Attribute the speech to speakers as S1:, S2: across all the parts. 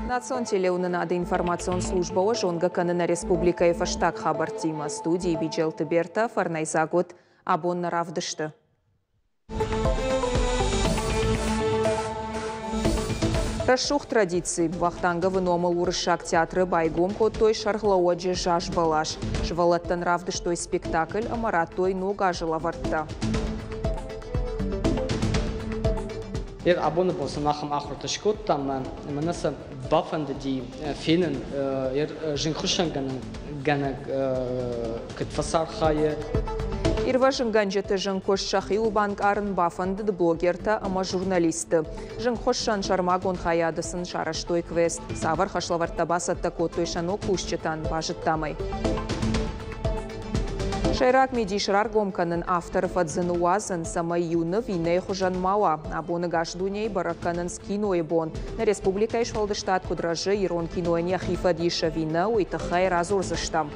S1: Национ телеуынынады информацион службӕ уӕ зонгӕ кӕны нӕ республикӕйы фӕстаг хабӕрттимӕ. Студийы Биджелты Бертӕ, фӕрнӕйдзаг уыд абон нӕ равдысты. Рӕсугъд традици. Вахтанговы номыл уырыссаг театры байгом кодтой сӕргълӕууӕджы заз бӕлас. Сывӕллӕттӕн равдыстой спектакль ӕмӕ радтой ног азы лӕвӕрттӕ.
S2: Ер абоны бон сын ахӕм ахуыртӕ скодтам, ӕмӕ нӕ сӕ бафӕндыди фенын, зынгхуыссӕнгӕнӕг куыд фӕцархайы.
S1: Ирвӕзынгӕнджыты зынгхуыст сӕхиуыл банкъарын бафӕндыд блогертӕ ӕмӕ журналистты. Зынгхуыссӕн сӕрмагонд хайады сын сарӕзтой квест. Цавӕр хӕслӕвӕрдтӕ бацӕттӕ кодтой сӕ ног кусджытӕн, базыдтам ӕй. Сӕйраг мидис раргом кӕнын авторы фӕдзы ныууадзын, цӕмӕй иу ныв иннӕйы хуызӕн ма уа. Абоны гас дунейы бӕрӕг кӕнынц кинойы бон. Нӕ республикӕйы сфӕлдыстад куыд рӕзы, ирон кинойӕн йӕхи фӕд ис ӕви нӕ, уый тыххӕй радзурдзыстӕм.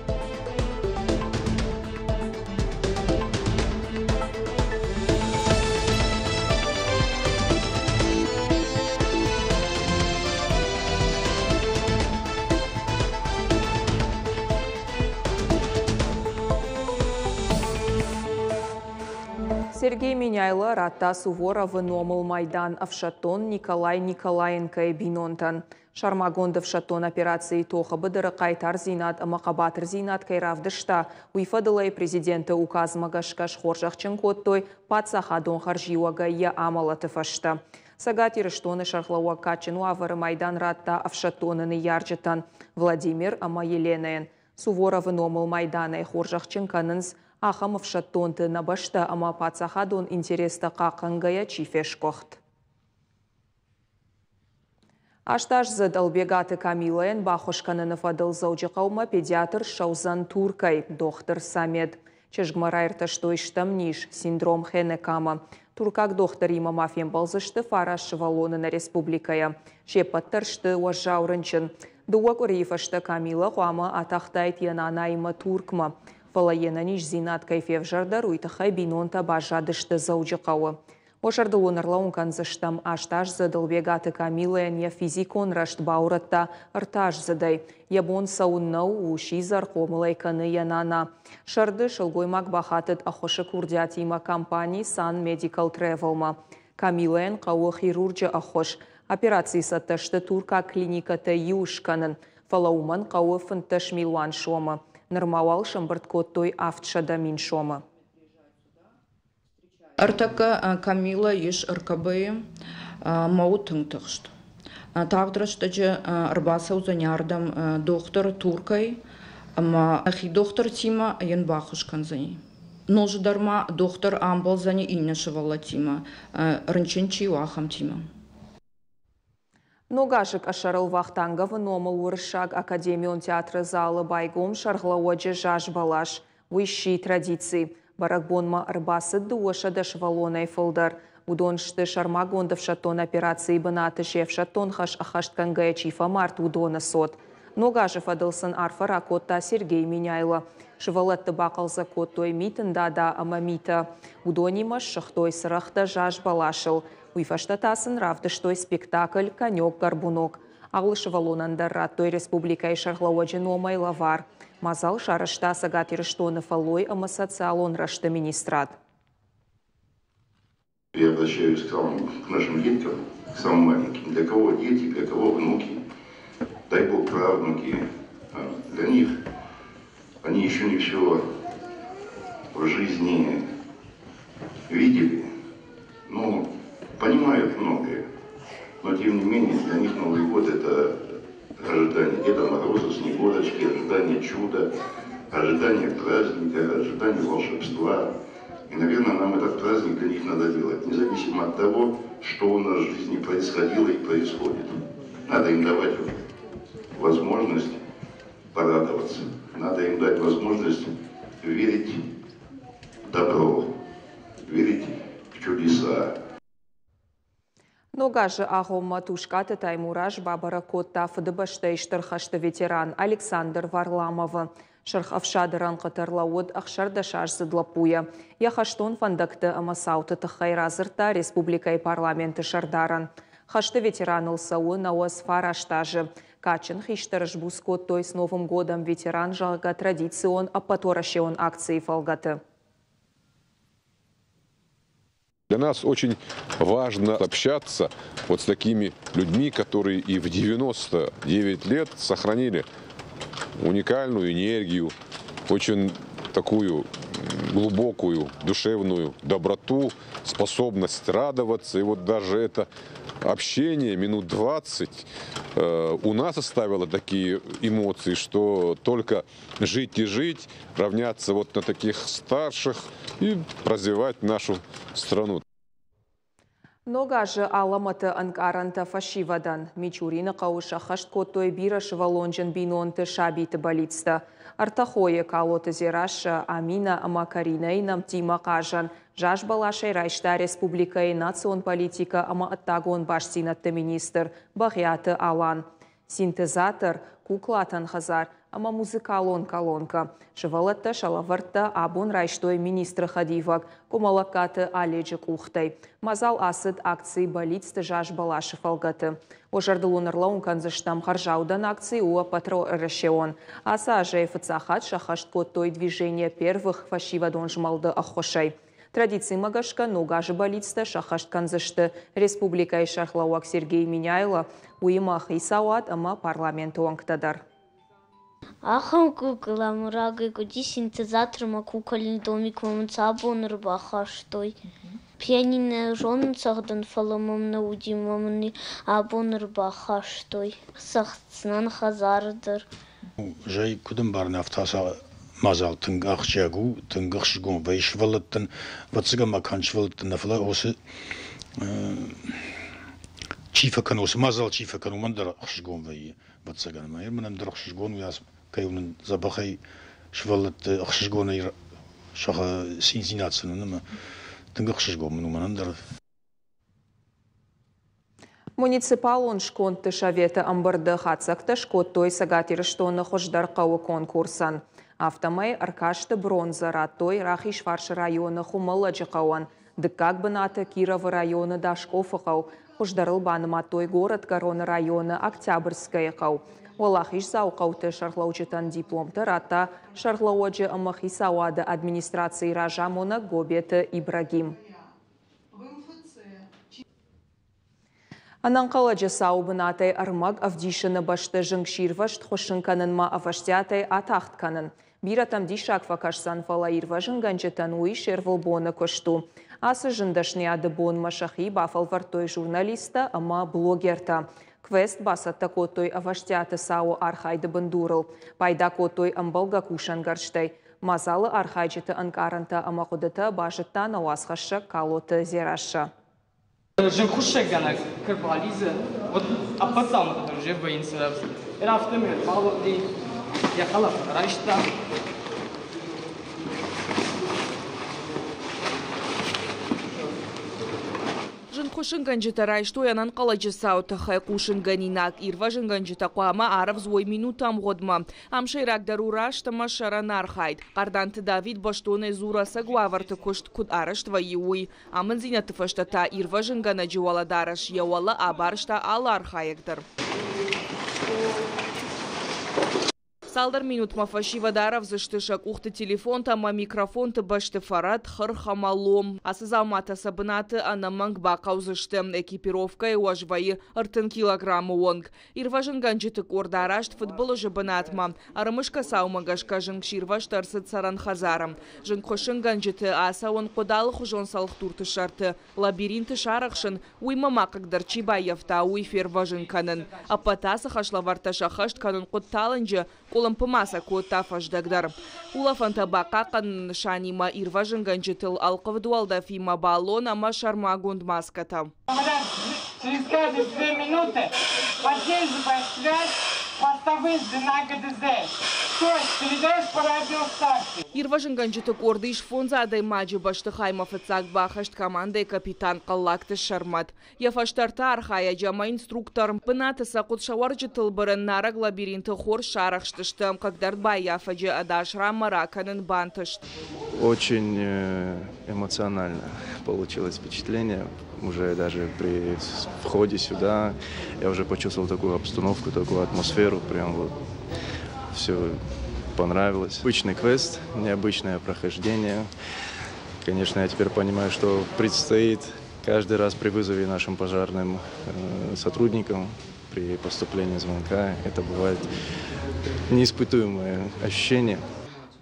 S1: Сергей Меняйло радта Суворовы номыл майдан ӕфсӕддон Николай Николаенкойы бинонтӕн. Сӕрмагонд ӕфсӕддон операцийы тохы быдыры хъайтардзинад ӕмӕ хъӕбатырдзинад кӕй равдыста, уый фӕдыл ӕй президенты указмӕ гӕсгӕ схорзӕхджын кодтой паддзахадон хӕрзиуӕгӕй йӕ амӕлӕты фӕстӕ. Цӕгат Ирыстоны сӕргълӕууӕг кадджын уавӕры майдан радта ӕфсӕддоны ныййарджытӕн Владимир ӕмӕ Еленӕйӕн. Суворовы номыл майданӕй хорзӕхджын кӕнынц ахӕм ӕфсӕддонты нӕ бӕстӕ ӕмӕ паддзахадон интерестӕ хъахъхъӕнгӕйӕ чи фесгуыхт. Астаздзыд Ӕлбегаты Камилӕйӕн баххуыс кӕныны фӕдыл Дзӕуджыхъӕумӕ педиатр ссӕудзӕн Туркӕй, дохтыр Самед. Чызгмӕ раиртӕстой стӕм низ, синдром Хенекама. Туркаг дохтыримӕ ма фембӕлдзысты фараст сывӕллоны нӕ республикӕйӕ. Се ппӕт дӕр сты уӕззау рынчын. Дыууӕ къуырийы фӕстӕ Камилӕ хъуамӕ атахтаид йӕ нанаимӕ Туркмӕ. Фӕлӕ йе нӕниздзинад кӕй февзӕрдӕр, уый тыххӕй бинонтӕ баззадысты Дзӕуджыхъӕуы. Уӕ зӕрдыл уын ӕрлӕууын кӕндзыстӕм, астаздзыд Ӕлбегаты Камилӕйӕн йӕ физикон рӕзт баурӕдта ӕртӕаздзыдӕй. Йӕ бон цӕуын нӕу, у сидзӕр, хъомыл ӕй кӕны йӕ нана. Сӕрды сылгоймаг бахатыд ӕххуысы курдиатимӕ компани Sun Medical Travel-мӕ. Камилӕйӕн хъӕуы хирурджы ӕххуыс. Операцийы цӕттӕ сты туркаг клиникӕтӕ иу скӕнын, фӕлӕ уымӕн хъӕуы 15 милуан сомы. Нырма уал сӕмбырд кодтой 700 000 сомы.
S3: Ӕртӕккӕ Камилӕ ис РКБ-йы, мӕ уд тынг тыхст. Тагъд рӕстӕджы ӕрбацӕудзӕни ардӕм дохтыр Туркӕй ӕмӕ нӕхи дохтыртимӕ йын баххуыс кӕндзӕни. Ноджыдӕр ма дохтыр амбӕлдзӕни иннӕ сывӕллӕттимӕ, рынчын чи у, ахӕмтимӕ.
S1: Ног азы къӕсӕрыл Вахтанговы номыл Уырыссаг академион театры залы байгом сӕргълӕууӕджы заз бӕлас. Уый сси традици. Бӕрӕгбонмӕ ӕрбацыд 200 сывӕллонӕй фылдӕр. Уыдон сты сӕрмагонд ӕфсӕддон операцийы бынаты се фсӕддон хӕс ӕххӕстгӕнгӕйӕ чи фӕмард, уыдоны цот. Ног азы фӕдыл сын арфӕ ракодта Сергей Меняйло. Сывӕллӕтты бахъӕлдзӕг кодтой Митын Дада ӕмӕ Митӕ. Уыдонимӕ ссыгътой цырӕгътӕ заз бӕласыл. Уый фӕстӕ та сын равдыстой спектакль «Конек-горбунок». Алы сывӕллонӕн дӕр радтой республикӕйы сӕргълӕууӕджы номӕй лӕвар. Мадзал сарӕзта Цӕгат Ирыстоны фӕллой ӕмӕ социалон рӕзты министрад.
S4: Я обращаюсь к, самым, к нашим деткам, к самым маленьким. Для кого дети, для кого внуки, дай бог правнуки. Для них они еще не все в жизни видели, но понимают многое. Но тем не менее для них Новый год это ожидание Деда Мороза, Снегурочки, ожидание чуда, ожидание праздника, ожидание волшебства. И, наверное, нам этот праздник для них надо делать, независимо от того, что у нас в жизни происходило и происходит. Надо им давать возможность порадоваться. Надо им дать возможность верить в добро, верить в чудеса.
S1: Ног азы агъоммӕ Тускъаты Таймураз бабӕрӕг кодта Фыдыбӕстӕйы Стыр хӕсты ветеран Александр Варламовы. Сырх ӕфсады рӕнхъыты ӕрлӕууыд 16-аздзыд лӕппуйӕ. Йӕ хӕстон фӕндӕгты ӕмӕ цауты тыххӕй радзырдта республикӕйы парламенты сӕрдарӕн. Хӕсты ветераныл цӕуы 99 азы. Кадджын хистӕры сбуц кодтой С Новым годом, ветеран, зӕгъгӕ, традицион ӕппӕтуӕрӕсеон акцийы фӕлгӕты.
S5: Для нас очень важно общаться вот с такими людьми, которые и в 99 лет сохранили уникальную энергию, очень такую глубокую душевную доброту, способность радоваться. И вот даже это общение минут 20 у нас оставило такие эмоции, что только жить и жить, равняться вот на таких старших и развивать нашу страну.
S1: Ног азы алӕмӕты ӕнкъарӕнтӕ фӕсивӕдӕн. Мичурины хъӕуы сӕххӕст кодтой бирӕсывӕллонджын бинонты сабиты бӕллицтӕ. Ӕртӕ хойы Калоты Дзерассӕ, Аминӕ ӕмӕ Каринӕйы нӕмттимӕ хъазӕн заз бӕласӕй райста республикӕйы национ политикӕ ӕмӕ ӕддагон бастдзинӕдты министр Бӕгъиаты Алан. Синтезатор, куклатӕн хӕдзар ӕмӕ музыкалон колонкӕ. Сывӕллӕттӕ сӕ лӕвӕрттӕ абон райстой министры хӕдивӕг Къуымӕлӕгкаты Оледжы къухтӕй. Мадзал ацыд акци Бӕллицты заз бӕласы фӕлгӕты. Уӕ зӕрдыл уын ӕрлӕууын кӕндзыстӕм, хӕрзаудӕн акци у ӕппӕтуӕрӕсеон. Ацы азӕй фыццаг хатт сӕххӕст кодтой Движение первых фӕсивӕдон змӕлды ӕххуысӕй. Традицимӕ гӕсгӕ ног азы бӕллицтӕ сӕххӕст кӕндзысты республикӕйы сӕргълӕууӕг Сергей Меняйло, уыимӕ хицауад ӕмӕ парламенты уӕнгтӕ дӕр.
S6: Ахӕм кукла мын рагӕй уыди синтезатормӕ кукольный домикмӕ мын цы абон ӕрбахастой. Пианино зонын цӕгъдын, фӕлӕ мӕм нӕ уыди ӕмӕ мын абон ӕрбахастой. Цӕгъддзынӕн хӕдзары дӕр.
S7: Зӕй куыд ӕмбарын, афтӕ сӕ мадзал тынг ахсджиаг у, тынг ӕхсызгон вӕййы сывӕллӕттӕн, ӕвӕццӕгӕн ма канд сывӕллӕттӕн нӕ, фӕлӕ уыцы чи фӕкӕны, уыцы мадзал чи фӕкӕны, уымӕн дӕр ӕхсызгон вӕййы, ӕвӕццӕгӕн. Ӕмӕ мӕнӕн дӕр ӕхсызгон у, кӕй уынын дзӕбӕхӕй сывӕллӕтты ӕхсызгонӕй сӕ циндзинад сын уын ӕмӕ тынг ӕхсызгон мын у мӕнӕн дӕр.
S1: Муниципалон скондты советы ӕмбырды хатдзӕгтӕ скодтой Цӕгат Ирыстоны хуыздӕр хъӕуы конкурсӕн. Афтӕмӕй ӕркасты бронзӕ радтой Рахизфарсы районы Хуымӕллӕджы хъӕуӕн, дыккаг бынаты Кировы районы Даскъофы хъӕу, хуыздӕрыл банымадтой Горӕтгӕроны районы Октябрьскӕйы хъӕу. Уӕлахиздзау хъӕуты сӕргълӕуджытӕн дипломтӕ радта сӕргълӕууӕджы ӕмӕ хицауады администрацийы разамонӕг Гобеты Ибрагим. Ӕнӕнхъӕлӕджы цауы бынатӕй ӕрмӕг ӕвдисыны бӕсты зынгсирвӕзт хуыссын кӕнынмӕ ӕвӕстиатӕй атагъд кӕнын. Бирӕтӕм диссаг фӕкӕсдзӕн, фӕлӕ ирвӕзынгӕнджытӕн уый се рвылбоны куыст у. Ацы зын дӕсныйады бонмӕ сӕхи бафӕлвӕрдтой журналисттӕ ӕмӕ блогертӕ. Квест бацӕттӕ кодтой ӕвӕстиаты цауы архайды бындурыл. Пайда кодтой ӕмбӕлгӕ кусӕнгӕрзтӕй. Мадзалы архайджыты ӕнкъарӕнтӕ ӕмӕ хъуыдытӕ базыдта нӕ уацхӕссӕг Калоты Дзерассӕ.
S2: Зынгхуыссӕггӕнӕг куы рбалидзы, уӕд ӕппӕт дзаумӕттӕ дӕр уже вӕййынц рӕвдз. Афтӕмӕй ӕрбалыгъди, йӕ хӕлаф райста.
S8: Зынгхуыссынгӕнджытӕ райстой ӕнӕнхъӕлӕджы цауы тыххӕй хъусынгӕнинаг. Ирвӕзынгӕнджытӕ хъуамӕ арӕвдз уой минуты ӕмгъуыдмӕ. Ам сӕйрагдӕр у раст ӕмӕ сӕрӕн архайд. Хъарданты Давид бӕстонӕй дзуры ӕцӕг уавӕрты куыст куыд арӕзт вӕййы, уый. Амынддзинӕдты фӕстӕ та ирвӕзынгӕнӕджы уӕлӕдарӕс йӕ уӕлӕ абарста алы архайӕг дӕр. Цалдӕр минутмӕ фӕсивӕд арӕвдз сты сӕ къухты телефонтӕ ӕмӕ микрофонты бӕсты фӕрӕт, хырх ӕмӕ лом. Ацы дзауматӕ сӕ бынаты ӕнӕмӕнг бахъӕудзысты. Экипировкӕйы уӕз вӕййы 30 килограммы онг. Ирвӕзынгӕнджыты къорд араст фыдбылызы бынатмӕ. Ӕрымысгӕ цаумӕ гӕсгӕ зынгсирвӕзт ӕрцыд цӕрӕн хӕдзары. Зынгхуыссынгӕнджыты ацӕуын хъуыд алыхуызон цӕлхдурты сӕрты, лабиринты сарӕхсын, уый-ма ма хъыгдӕр чи баййӕфта, уый фервӕзын кӕнын. Ӕппӕт ацы хӕслӕвӕрдтӕ сӕххӕст кӕнын хъуыд талынджы, къуылымпы ма сӕ кодта фӕздӕг дӕр. Улӕфӕнтӕ бахъахъхъӕныны нысанимӕ ирвӕзынгӕнджытыл ӕлхъывд уӕлдӕфимӕ баллон ӕмӕ сӕрмагонд маскӕтӕ.
S9: Через каждые 2 минуты поддерживая связь, постовые на ГДЗ. Стой, передаешь по радиостанции.
S8: Ирвӕзынгӕнджыты къорды ис фондз адӕймаджы. Бӕстыхаймӕ фыццаг бахызт командӕйы капитан Хъӕллагты Сӕрмӕт. Йӕ фӕстӕ ӕртӕ архайӕджы ӕмӕ инструктор. Бынаты сӕ хъуыд сӕ уӕрджытыл бырын, нарӕг лабиринты хорз сарӕхстысты. Хъыгдард баййафӕджы ӕдас ранмӕ ракӕнын бантыст.
S10: Очень эмоционально получилось впечатление. Уже даже при входе сюда я уже почувствовал такую обстановку, такую атмосферу. Прям вот все понравилось. Обычный квест, необычное прохождение. Конечно, я теперь понимаю, что предстоит каждый раз при вызове нашим пожарным сотрудникам, при поступлении звонка. Это бывает неиспытуемое ощущение.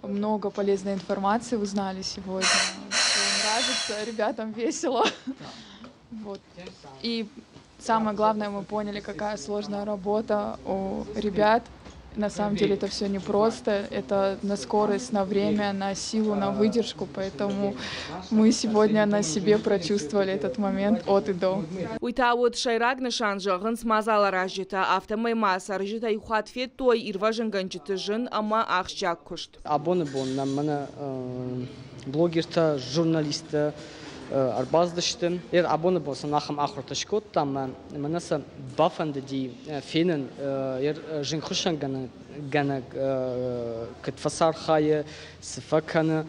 S11: Много полезной информации узнали сегодня. Всё нравится, ребятам весело. Вот. И самое главное, мы поняли, какая сложная работа у ребят. На самом деле это все непросто. Это на скорость, на время, на силу, на выдержку. Поэтому мы сегодня на себе прочувствовали этот момент от и до.
S8: Уый та уыд сӕйраг нысан, зӕгъынц мадзаларазджытӕ. Афтӕмӕй ма цӕрджытӕ иу хатт федтой ирвӕзынгӕнджыты зын ӕмӕ ахсджиаг куыст.
S2: Абоны бон нӕм мӕнӕ блогертӕ, журналисттӕ ӕрбацыдысты. Абоны бон сын ахӕм ахуыртӕ скодтам, мӕнӕ сӕ бафӕндыди фенын зынгхуыссӕнгӕнӕг куыд фӕцархайы, цы фӕкӕны.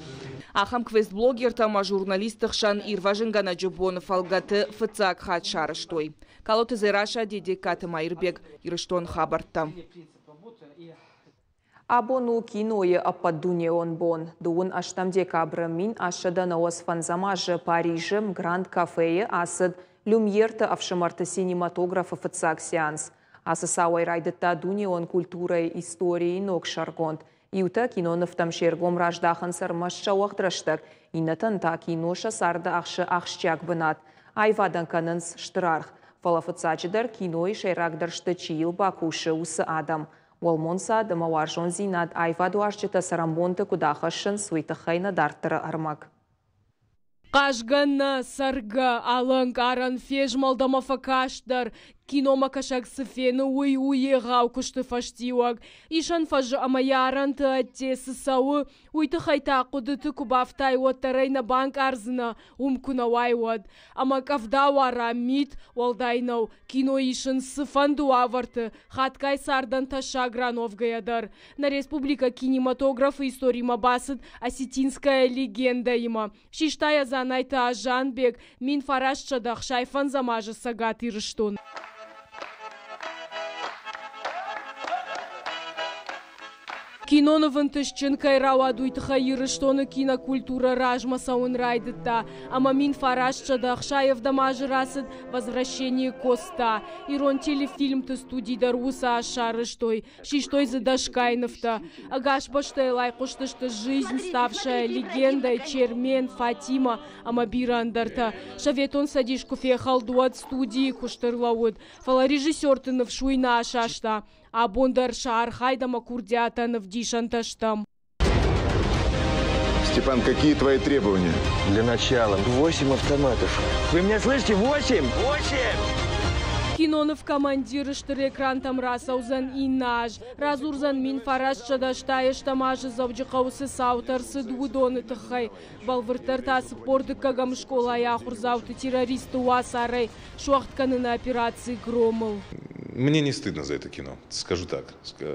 S8: Ахӕм квест блогертӕ ӕмӕ журналистты хсӕн ирвӕзынгӕнӕджы боны фӕлгӕты фыццаг хатт сарӕзтой. Калоты Дзерассӕ, Дедегкаты Маирбег, Ирыстоны хабӕрттӕ.
S1: Абон у кинойы ӕппӕтдунеон бон. Дыууын ӕстӕм декабры 1895 азы Парижы Гранд Кафейы ацыд Люмьерты ӕфсымӕрты синематографы фыццаг сеанс. Ацы цауӕй райдыдта дунеон культурӕйы историйы ног сӕргонд. Иутӕ кинонывтӕм се ргом раздахынц ӕрмӕст сӕ уӕгъд рӕстӕг, иннӕтӕн та кино сӕ царды ахсы ахсджиаг бынат. Аивадӕн кӕнынц стыр аргъ. Фӕлӕ фыццаджыдӕр кинойы сӕйрагдӕр сты, чи йыл бакусы, уыцы адӕм. Уӕлмонцад ӕмӕ уарзондзинад аивадуарзджытӕ цӕрӕнбонты куыд ахӕссынц, уый тыххӕй нӕ дарддӕры ӕрмӕг.
S12: Хъазгӕ нӕ, цӕргӕ, алы ӕнкъарӕн, фезмӕлд ӕмӕ фӕкаст дӕр. Киномӕкӕсӕг цы фены, уый у егъау куысты фӕстиуӕг. Исӕн фӕзы ӕмӕ йӕ арӕнты ӕдде цы цӕуы, уый тыххӕй та хъуыдыты куы бафтай, уӕддӕр ӕй нӕ банкъардзынӕ, уым куы нӕ уай, уӕд. Ӕмӕ къӕвда уара, мит, уӕлдай нӕу, кино исын цыфӕнды уавӕрты, хатгай цардӕн тӕссаг ран уӕвгӕйӕ дӕр. Нӕ республикӕ кинематографы историмӕ бацыд «Осетинская легенда»-имӕ. Систа йӕ Дзанайты Азанбег 1965 азы Цӕгат Ирыстоны. Киноныв ӕнтыстджын кӕй рауад, уый тыххӕй Ирыстоны кинокультурӕ размӕ цӕуын райдыдта, ӕмӕ 1967 азы рацыд «Возвращение Коста». Ирон телефильмты студи дӕр уыцы аз сарӕзтой, систой дзы дӕсгай нывтӕ. Ӕгас бӕстӕйыл айхъуыстысты «Жизнь, ставшая легендой», «Чермен», «Фатима» ӕмӕ бирӕ ӕндӕртӕ. Советон Цӕдис куы фехӕлд, уӕд студийы куыст ӕрлӕууыд, фӕлӕ режиссерты ныфс уый нӕ асаста. Абон дӕр сӕ архайд ӕмӕ курдиатӕн ӕвдисӕнтӕ стӕм.
S13: Степан, какие твои требования?
S14: Для начала 8 автоматов. Вы меня слышите? 8! 8!
S12: Киноныв «Командир» стыр экрантӕм рацӕудзӕн иннӕ аз. Радзурдзӕн 1980 азы Дзӕуджыхъӕуы цы цаутӕ ӕрцыд, уыдоны тыххӕй. Бӕлвырддӕр та 42-ӕм скъолайы ахуырдзауты террористты уацарӕй суӕгъд кӕныны операци «Громыл».
S5: Мне не стыдно за это кино, скажу так,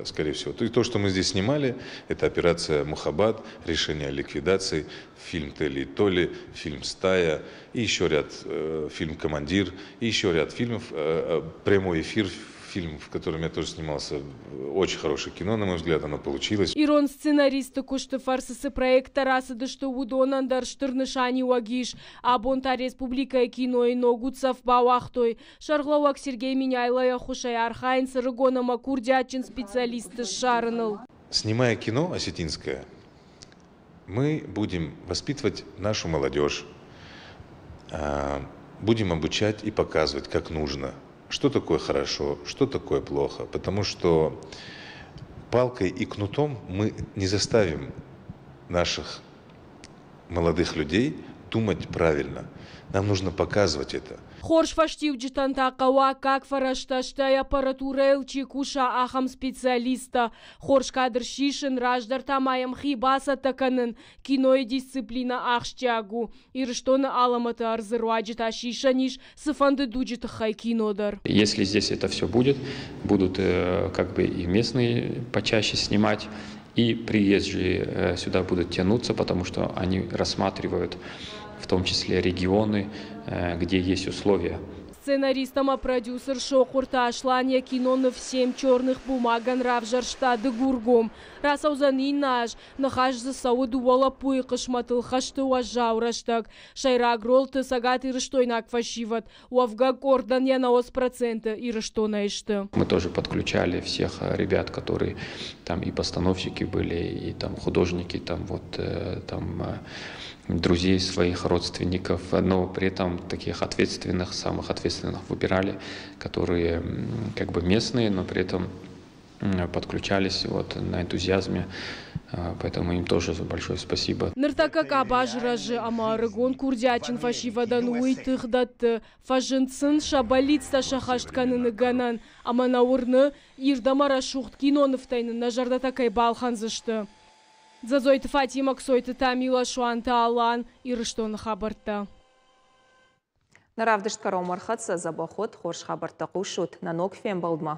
S5: скорее всего. То, то, что мы здесь снимали, это операция «Мухаббат», решение о ликвидации, фильм «Телли и Толи», фильм «Стая», и еще ряд, фильм «Командир», и еще ряд фильмов, прямой эфир, фильм, в котором я тоже снимался, очень хорошее кино, на мой взгляд, оно получилось.
S12: Ирон сценаристы куысты фӕрцы цы проекттӕ рацыдысты, уыдонӕн дӕр стыр нысаниуӕг ис. Абон та республикӕйы кинойы ног уддзӕф бауагътой. Сӕргълӕууӕг Сергей Меняйлойы ӕххуысӕй архайынц ӕрыгон ӕмӕ курдиатджын специалистты ссарыныл.
S5: Снимая кино осетинское, мы будем воспитывать нашу молодежь, будем обучать и показывать, как нужно, что такое хорошо, что такое плохо. Потому что палкой и кнутом мы не заставим наших молодых людей думать правильно. Нам нужно показывать это.
S12: Хорз фӕстиуджытӕн та хъӕуы аккаг фӕрӕзтӕ, стӕй аппаратурӕйыл чи куса, ахӕм специалисттӕ. Хорз кадр сисын, раздӕр та ма йӕм хи бацӕттӕ кӕнын, кинойы дисциплинӕ ахсджиаг у. Ирыстоны алӕмӕты ӕрдзы руаджы та сисӕн ис цыфӕнды дуджы тыххӕй кино дӕр.
S15: Если здесь это все будет, будут как бы и местные почаще снимать, и приезжие сюда будут тянуться, потому что они рассматривают в том числе регионы, где есть условия.
S12: Сценарист ӕмӕ продюсер Сохъуырты Аслан йӕ киноныв «Семь черных бумаг»-ӕн равзӕрста Дыгургом. Рацӕудзӕн иннӕ аз, ныхас дзы цӕуы дыууӕ лӕппуйы хъысмӕтыл хӕсты уӕззау рӕстӕг. Сӕйраг ролты цӕгатирыстойнаг фӕсивӕд, уӕвгӕ къордӕн йӕ 90% Ирыстонӕй сты.
S15: Мы тоже подключали всех ребят, которые там и постановщики были, и там художники, там вот там друзей своих, родственников, но при этом таких ответственных, самых ответственных выбирали, которые как бы местные, но при этом подключались вот на энтузиазме, поэтому им тоже большое спасибо.
S12: Ныртӕккӕ къабаз рӕзы ӕмӕ ӕрыгон курдиатджын фӕсивӕдӕн уый тых дӕтты, фӕзынд сын сӕ бӕллицтӕ сӕххӕст кӕныны гӕнӕн, ӕмӕ нӕ уырны, ирд ӕмӕ рӕсугъд кинонывтӕй нын нӕ зӕрдӕтӕ кӕй балхӕндзысты. Дзӕдзойты Фатимӕ, Кцойты Тамила, Суанты Алан, Ирыстоны хабӕрттӕ.
S1: Нӕ равдыст кӕронмӕ ӕрхӕццӕ. Дзӕбӕх ут, хорз хабӕрттӕ хъусут. Нӕ ног фембӕлдмӕ.